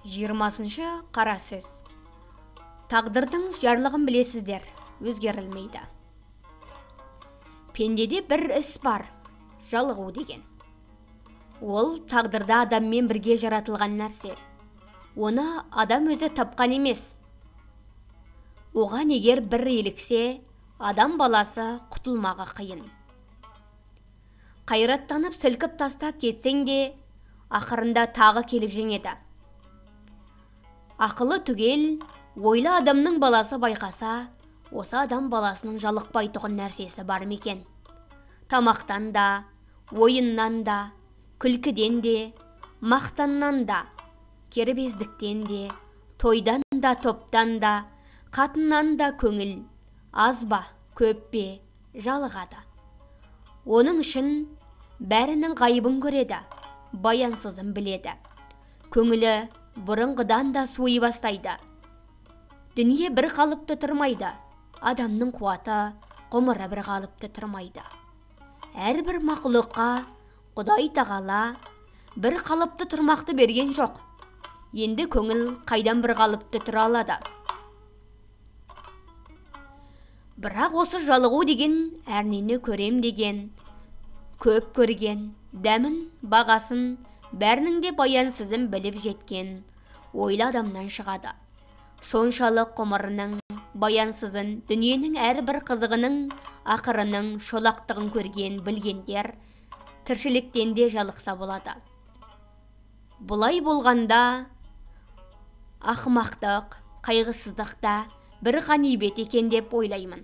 20-шы қара сөз. Тағдырдың жарлығын білесіздер, өзгерілмейді. Пендеде бір іс бар, жалығу деген. Ол тағдырда адаммен бірге жаратылған нәрсе. Оны адам өзі тапқан емес. Оған егер бір еліксе, адам баласы құтылмағы қиын. Қайраттанып сілкіп тастап кетсең де, ақырында тағы келіп жеңеді. Ақылы түгел, ойлы адамның баласы байқаса, осы адам баласының жалықпайтұғын нәрсесі бар ма екен? Тамақтан да, ойыннан да, күлкіден де, мақтаннан да, кербездіктен де, тойдан да, топтан да, қатыннан да көңіл, аз ба, көп пе, жалығады. Оның үшін бәрінің ғайыбын көреді, баянсызын біледі. Көңілі бұрынғыдан да суи бастайды. Дүние бір қалыпты тұрмайды, адамның қуаты, ғұмыры бір қалыпты тұрмайды. Әрбір мақұлыққа Құдай тағала бір қалыпты тұрмақты берген жоқ. Енді көңіл қайдан бір қалыпты тұра алады? Бірақ осы жалығу деген әрнені көрем деген, көп көрген, дәмін, бағасын, бәрінің де баянсызын біліп жеткен ойлы адамнан шығады. Соншалық ғұмырының баянсызын, дүниенің әрбір қызығының, ақырының шолақтығын көрген, білгендер тіршіліктен де жалықса болады. Бұлай болғанда ақымақтық, қайғысыздық та бір ғанибет екен деп ойлаймын.